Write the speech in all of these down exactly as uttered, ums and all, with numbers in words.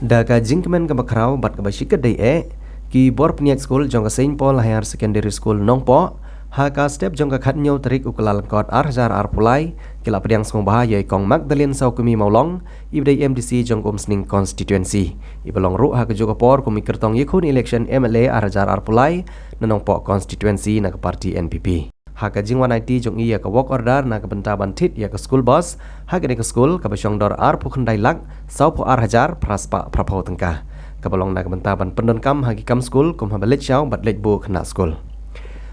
Da ka jingkmen kaba khraw bad kaba shikatdei eh, ki bor pynïaid skul jong ka Saint Paul Higher Secondary School Nongpoh, ha ka step jong ka khathynñiew tarik u Kyllalyngkot ar hajar arphew lai, ki la pdiang sngewbha ïa i Kong Magdalene Sawkmie Mawlong, iba dei M D C jong ka Umsning Constituency, iba long ruh ha kajuh ka por kum i kyrtong ïakhun election M L A ar hajar arphew lai na Nongpoh Constituency na ka party N P P. Ha ka jingwan aiti jong i ïa ka work order na ka bynta ban thied ïa ka school bus ha kane ka skul, kaba shong dor arphew khyndai lak sawphew ar hajar phra spah phraphew tyngka, kaba long na ka bynta ban pyndonkam ha ki kam skul kum haba leit shaw bad leit buh khynnah skul.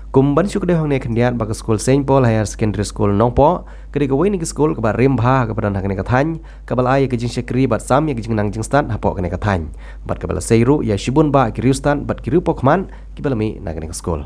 Kum ban shu kdew hangne khyndiat ba ka skul Saint Paul Higher Secondary School Nongpoh ka dei kawei na ki skul kaba rim bha kaba don ha kane ka thaiñ, kaba la ai ïa ka jingshakri bad sam ïa ka jingnang jingstad hapoh kane ka thaiñ, bad kaba la sei ruh ïa shibun bah ki riewstad bad ki riewpawkhmat kiba la mih na kane ka skul.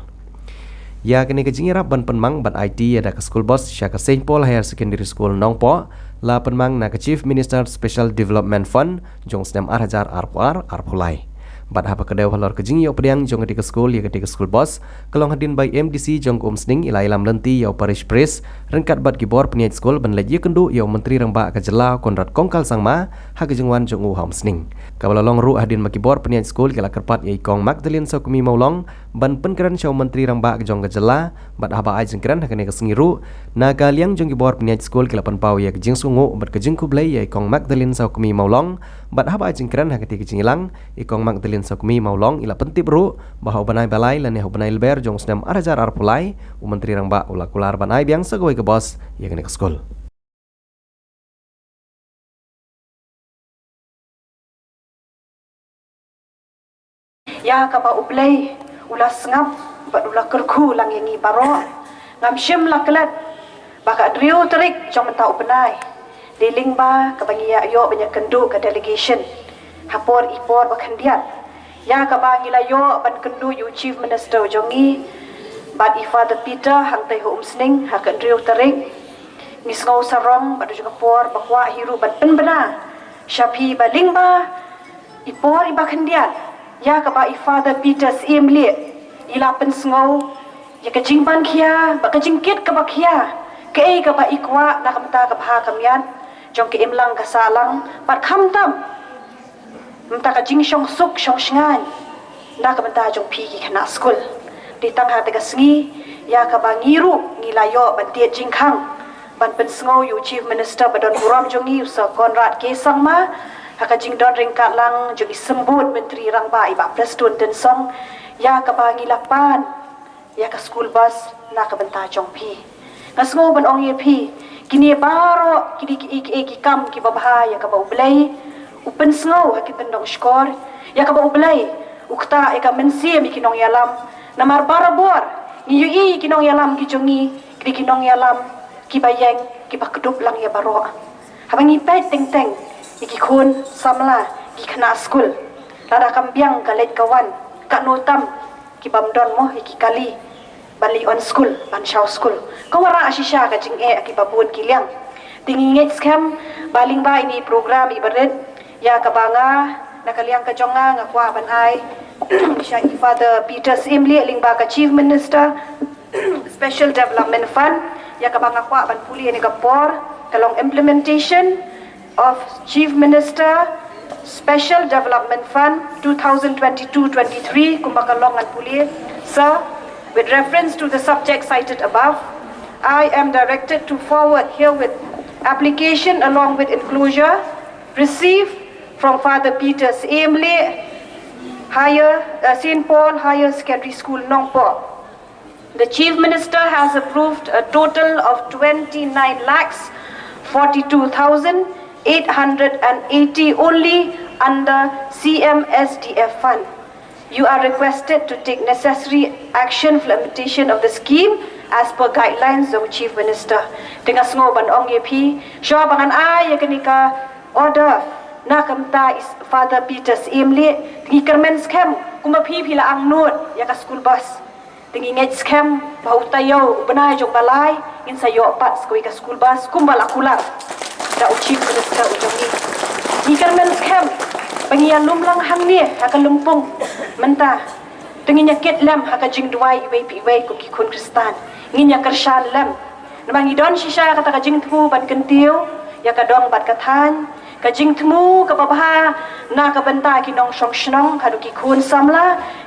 Ïa kane ka jingïarap ban pynmang bad aiti ïa da ka school bus sha ka Saint Paul Higher Secondary School Nongpoh la pynmang na ka Chief Minister Special Development Fund jong u snem ar hajar arphew ar arphew lai. Bad haba kdew halor ka jingïoh pdiang jong kane ka skul ïa kane ka school bus, ka long hadien ba i M D C jong ka Umsning i la ïalam lynti ïa u Parish Priest ryngkat bad ki bor pynïaid skul ban leit ïakynduh ïa u Myntri Rangbah ka jylla Conrad Kongkal Sangma ha ka jingwan jong u ha Umsning, kaba la long ruh hadien ba ki bor pynïaid skul ki la kyrpad ïa i Kong Magdalene Sawkmie Mawlong ban pynkren sha u Myntri Rangbah jong ka jylla, bad haba ai jingkren ha kane ka sngi ruh, na ka liang jong ki bor pynïaid skul ki la pynpaw ïa ka jingsngewnguh bad ka jingkhublei ïa i Kong Magdalene Sawkmie Mawlong, bad haba ai jingkren ha katei ka jingïalang, i Kong Magdalene Sawkmie Mawlong i la pyntip ruh ba ha u bnai Balai lane ha u bnai Lber jong u snem ar hajar arphew lai, u Myntri Rangbah u la kular ban ai biang sa kawei ka bus ïa kane ka skul. Ïa kaba U Blei u la sngap bad u la kyrkhu lang ïa ngi baroh, ngam shym la klet ba ka hynriew tarik jong mynta u bnai, dei lyngba kaba ngi ïa ïoh ban ïakynduh ka delegation ha por i por ba khyndiat, ïa kaba ngi la ïoh ban kynduh ïa u Chief Minister jong ngi bad i Father Peter hangtei ha Umsning ha ka hynriew tarik. Ngi sngew sarong bad ha kajuh ka por ba kwah hi ruh ban pynbna sha phi ba lyngba i por iba khyndiat, ïa kaba i Father Peter Syiemlieh i la pynsngew ïa ka jingban khia bad ka jingkit kaba khia, kaei kaba i kwah na ka bynta ka bha ka miat jong ka imlang ka sahlang bad khamtam mynta ka jingshong suk shong shngaiñ na ka bynta jong phi ki khynnah skul. Dei tang ha kata ka sngi ïa kaba ngi ruh ngi la ïoh ban tied jingkhang ban pynsngew ïa u Chief Minister ba don burom jong ngi, u Sir Conrad K Sangma, ha ka jingdon ryngkat lang jong i Symbud Myntri Rangbah i Bah Prestone Tynsong, ïa kaba ngi la pan ïa ka school bus na ka bynta jong phi. Nga sngew ban ong ïa phi, kine baroh ki dei ki, ki, ki kam kiba bha ïa kaba U Blei u pynsngew ha ki tyndong shkor, ïa kaba U Blei u ktah ïa ka mynsiem ïa ki nongïalam. Namar barabor ngi ïohi ki nongïalam ki jong ngi ki dei ki nongïalam kiba ïeng, kiba kdup lang ïa baroh. Haba ngi peit teng teng ïa ki khun samla, ki khynnah skul, lada kam biang ka leit ka wan, katno tam ki bym don mo ïa ki kali ban leit on skul, ban shaw skul. Ka wanrah shisha ka jingeh ha kiba bun ki liang. Te ngi ngeit skhem ba lyngba ine i program iba rit, ïa kaba nga, na ka liang ka jong nga, nga kwah ban ai sha i Father Peter Syiemlieh lyngba ka Chief Minister Special Development Fund, ïa kaba nga kwah ban pule ha kane ka por, ka long implementation of Chief Minister Special Development Fund two thousand twenty-two twenty-three, kumba ka long ngan pule. Sir, with reference to the subject cited above, I am directed to forward herewith application along with enclosure received from Father Peter Syiemlieh, Higher, uh, Saint Paul Higher Secondary School, Nongpoh. The Chief Minister has approved a total of twenty-nine lakhs forty-two thousand eight hundred and eighty only under C M S D F fund. You are requested to take necessary action for implementation of the scheme as per guidelines of Chief Minister. Te nga sngew ban ong ïa phi, shuwa ba ngan ai ïa kane ka order na ka bynta i Father Peter Syiemlieh, te ngi kyrmen skhem kumba phi phi la angnud ïa ka school bus. Te ngi ngeit skhem ba u taïew u bnai jong Balai ngin sa ïoh pat sa kawei ka school bus kumba la kular da u Chief Minister u jong ngi. Ngi kyrmen skhem ba ngin ïa lum lang hangne ha ka lympung mynta. Te ngin ïa kit lem ha ka jingduwai iwei pa iwei kum ki khun Khristan. Ngin ïa kyrshan lem Namar ngi don shisha kata ka jingthmu ban kyntiew ïa ka dong bad ka thaiñ, ka jingthmu kaba bha na ka bynta ki nongshong shnong haduh ki khun samla,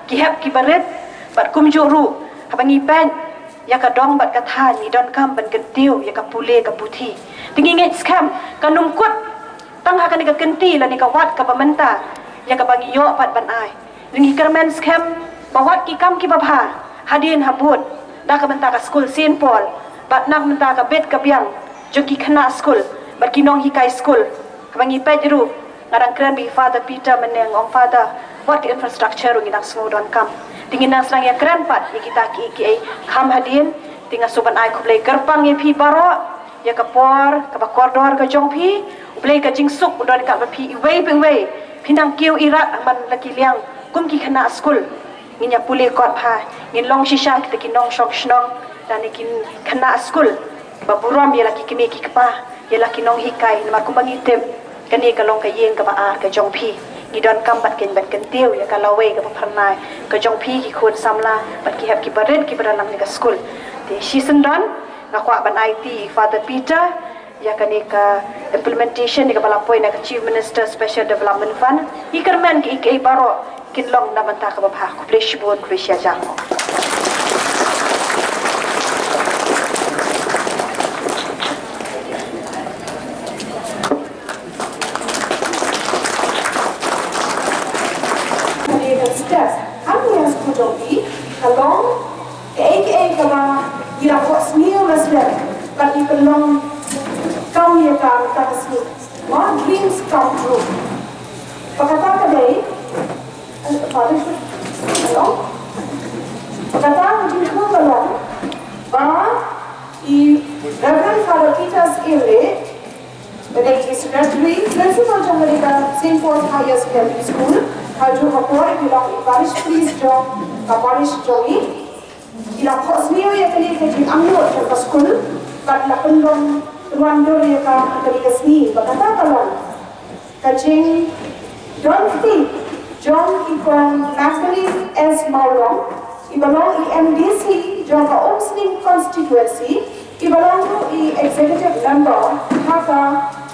ki hep ki barit, bad kumjuh ruh haba ngi peit ïa ka dong bad ka thaiñ ngi donkam ban kyntiew ïa ka pule ka puthi. Te ngi ngeit skhem kan ym kut tang ha kane ka kynti lane ka wat kaba mynta ïa kaba ngi ïoh pat ban ai. Ngi kyrmen skhem ba wat ki kam kiba bha hadien habud na ka bynta ka skul Saint Paul bad na ka bynta ka bit ka biang jong ki khynnah skul bad ki nonghikai skul. Kaba ngi peit ruh nga dang kren bad Father Peter mynne, nga ong Father, wat ki infrastructure ruh ngi dang sngew donkam. Te ngin nang sdang ïa kren pat ïa kita kiei kiei kham hadien. Te nga shu ban ai khublei kyrpang ïa phi baroh ïa ka por kaba kordor ka jong phi. U Blei ka jingsuk u don kat bad phi iwei pa iwei. Phi nang kiew irat ha man la ki liang kum ki khynnah skul. Ngin ïa pule kot bha, ngin long shisha kita ki nongshong shnong lane ki khynnah skul ba burom ïa la ki kmie ki kpa, ïa la ki nonghikai, namar kumba ngi tip kane ka long ka ïing kaba ar ka jong phi. Ngi donkam bad kin ban kyntiew ïa ka lawei kaba phyrnai ka jong phi ki khun samla bad ki hep ki barit kiba dang nang ha ka skul. Te shisien don nga kwah ban aiti Father Peter ïa kane ka implementation ïa kaba la poi na ka Chief Minister Special Development Fund. Ngi kyrmen kiei kiei baroh kin long na bynta kaba bha. Khublei shibun, khublei shihajar. Kane ka step, hangne ha skul jong i, ka long kaei kaei kaba ngi la phohsniew la slem, bad i pynlong kam ïa ka mynta ka sngi. What dreams come true. Ba kata ka dei, eh, Father, hello? Ba kata ka jingkyrkhu ka long ba i Reverend Father Peter Syiem, ba dei i Secretary Principal jong ka Saint Paul's Higher Secondary School, ha kajuh ka por i long i Parish Priest jong ka Parish jong i. I la phohsniew ïa kane ka jingangnud jong ka skul bad la pynlong pynwandur ïa ka ha kane ka sngi. Ba kata ka long ka jingdon kti jong i Kong Magdalene S Mawlong, iba long i M D C jong ka Umsning Constituency, iba long ruh i Executive Member ha ka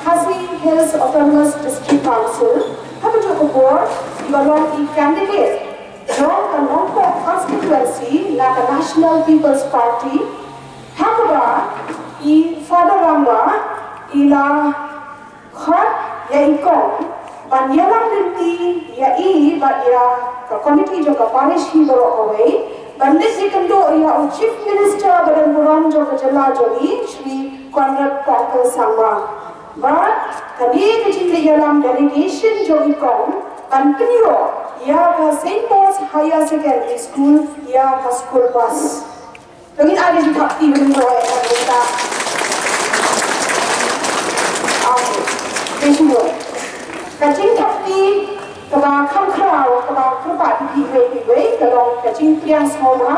Khasi Hills Autonomous District Council, ha kajuh ka por iba long i candidate jong ka Nongpoh Constituency na ka National People's Party. Ha kaba i Father Rangwa i la khot ïa i Kong ban ïalam lynti ïa i bad ïa ka committee jong ka parish hi baroh kawei, ban leit ïakynduh ïa u Chief Minister ba don burom jong ka jylla jong i, Shri Conrad Tongkar Sangma. Bad kane ka jingleit ïalam delegation jong i Kong ban pynïoh ïa ka Saint Paul's Higher Secondary School ïa ka school bus. To ngin ai ka jingthap kti ban ïoh ïa ka. Okay. Thank you. Ka jingthap kti kaba kham khraw kaba kyrpad ïa phi iwei pa iwei ka long ka jingpdiang sngewbha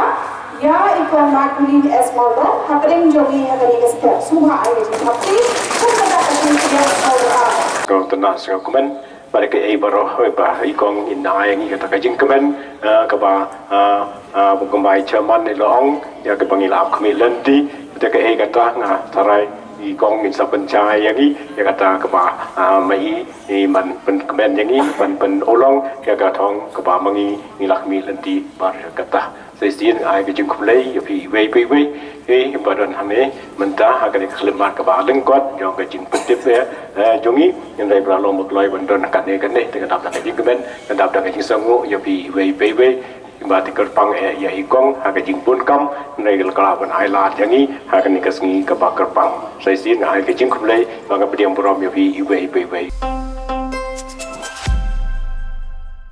ïa i Kong Magdalene S Mawlong hapdeng jong ngi ha kane ka step. Sngewbha ai ka jingthap kti kum ka dak ka jingpdiang sngewbha. Kong Tana Sngewkmen, bad kaei baroh, eh, ba i Kong in ai ïa ngi kata ka jingkmen, eh, kaba, eh, eh, ba kumba i chairman i la ong ïa kaba ngi la ap khmih lynti. Kata kaei kata nga tharai i Kong in sa pynshai ïa ngi ïa kata kaba, eh, ma i i man pynkmen ïa ngi, man pynurlong ïa ka thong kaba ma ngi ngi la khmih lynti baroh kata. Sa shisien nga ai ka jingkhublei ïa phi iwei pa iwei, eh, ba don hangne mynta ha kane ka khyllipmat kaba lyngkot jong ka jingpyntip, eh, eh, jong ngi. Hynrei ba la long ba kloi ban don katne katne, te nga dap da ka jingkmen, nga dap da ka jingsngewnguh ïa phi iwei pa iwei. Ba te kyrpang, eh, ïa i Kong ha ka jingbun kam, hynrei ka la kwah ban ai lad ïa ngi ha kane ka sngi kaba kyrpang. Sa shisien nga ai ka jingkhublei, ba nga pdiang burom ïa phi iwei pa iwei.